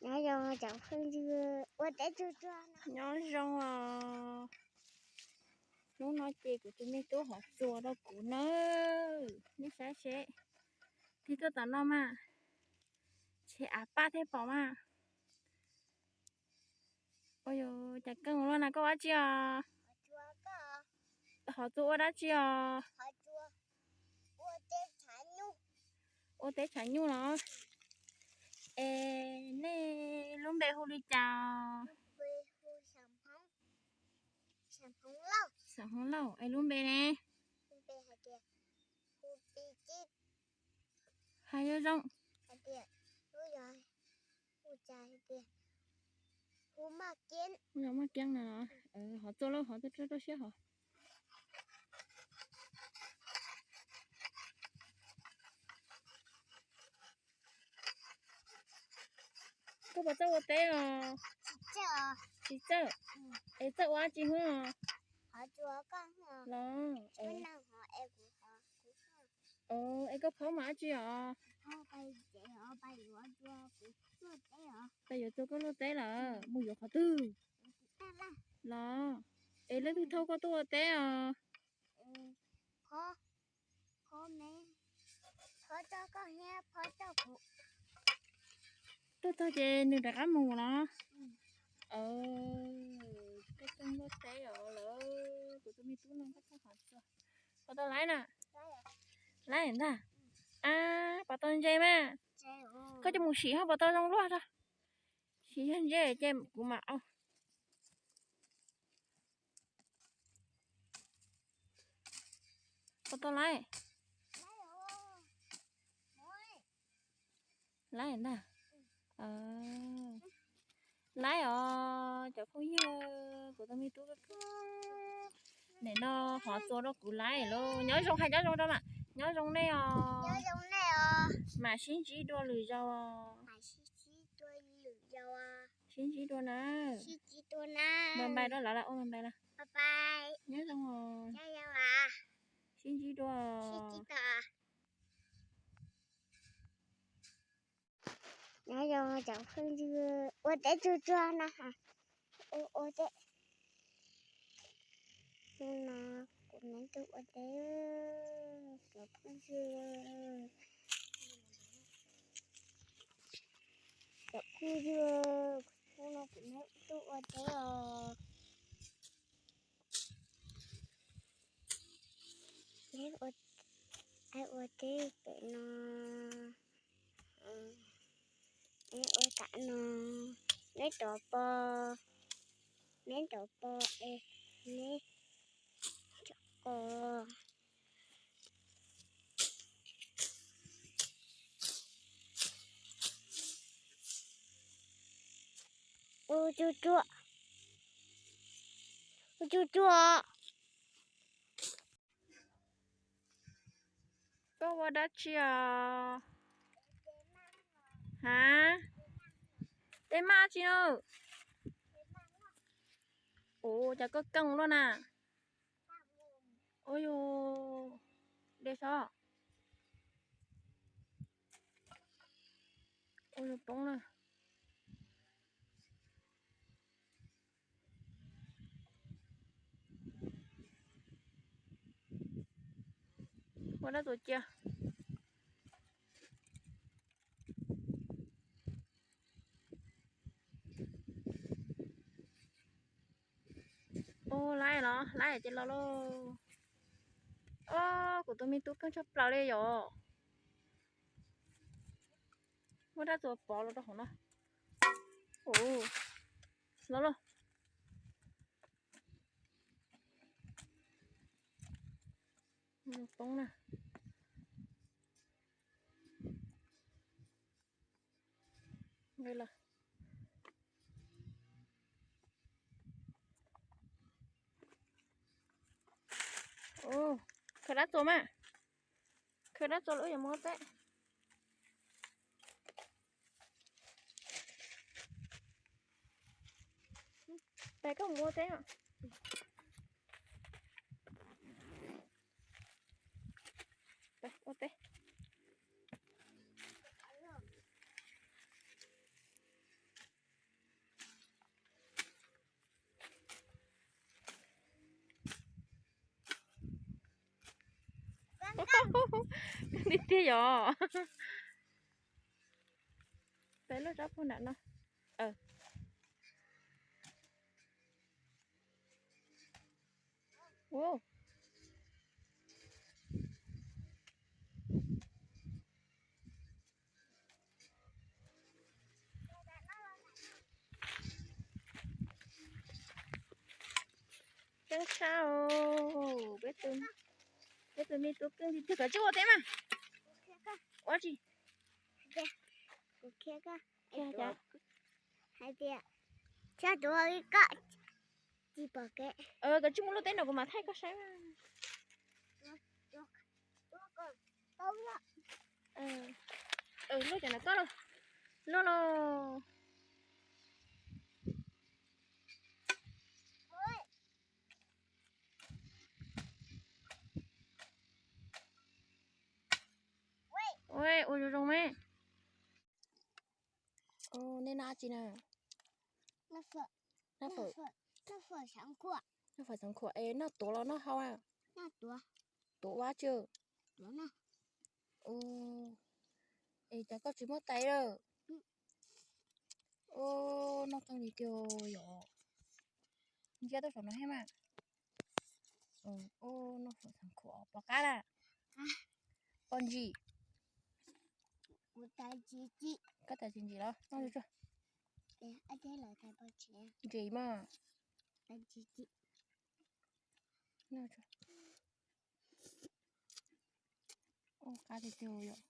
Nyob zoo cov phooj ywg ua teb tsuag tsuag no. Nyob zoo os. Hnub no ces kuv tus me tub hov txuas rau kuv nawb. Nej saib seb, tig tuaj tom no mas, tshem av paj thiaj pom mas. Ua yus cas keej ua luaj na, koj ua dab tsi os? Hov txuas ua dab tsi os? Ua teb tshav nyuj los? Es nej lub npe hu li cas? Xam Hmoob Lauj. Es lub npe ne? Hais zoo zoo. Maj Kiab no los? Hov txuas lauj, hov txuas rau siab hov. Koj puas txawj ua teb os? Tsis txawj. Es txawj ua dab tsi hwb os? Los? Es koj phob mas dab tsi os? Peb yuav txua koj luaj teb lawm, mus yuav qhov twg? Los? Es leej twg thauj koj tuaj ua teb os? Tuaj txog ces nws rov qab mus los? Koj txawj luaj teb os lawm, kuv tus me tub no koj txawj hov txuas. Pov tau laib na? Laib ntag. Ab, pov tau ntse mas. Koj coj mus sim ho pov tau zoo luaj tso. Sim yog ntse ces kuv mam ua. Pov tau laib? Laib ntag. Laib os cov phooj ywg, kuv tus me tub koj, nim no hov txuas rau kuv laib lauj. Nyob zoo, hais nyob zoo rau mas. Nyob zoo nej os. Mam sib ntsib dua lwm zaus. Sib ntsib dua na. Ua npais rau lawv, ua npais lawv. Nyob zoo os. Sib ntsib dua. Nyob zoo cov phooj ywg ua teb tsuag tsuag no. Ua teb. Hnub no kuv me tub ua teb, cov phooj ywg. Cov phooj ywg, hnub no kuv me tub ua teb os. Neb ua teb pem no, neb ua tam no, neb rov pov, neb rov pov es neb rov qos. Ua tsuag tsuag, ua tsuag tsuag. Koj ua dab tsi os? Ha? Tej maj tsi no? Ua cas koj keej luaj na? Ua yus de sab. Ua yus poob na. Ua dab tsi cia. Ua laib los laib ces los lauj. Ob, kuv tus me tub keej tshaj plaws li yom. Muab dab tsi pov los rau hauv no. Ua, los lauj. Poob na. Khaws dab tsi mas. Khaws dab tsi lawm wb yuav mus ua teb. Peb koj mus ua teb. Peb ua teb. Tiag tiag yom. Peb lub rab phom nram no. Keeb tshaj os. Peb tus me tub keej tiag tiag, koj tsis ua teb mas. Ua tsi? Hais tias, txhob tuav koj tsis pom kev. Koj tsis muaj lub teb no kuv mam thaij koj saib. Luaj cov no koj los. Luaj los. Ua zoo zoo me. Nej noj dab tsi na? Noj fawm. Noj fawm xeev khuam es noj tuav los noj hau na? Tuav ua dab tsi? Es cas koj tsis muab tais lawm? Noj qeej li tiag yom. Ntsia tuaj saum no thiab mas. Noj fawm xeev khuam pom qab na. Pom ntsis. Koj tais tsis ntsim los noj tsuag tsuag. Ntsim mas. Noj tsuag. Ua qab tiag tiag yom.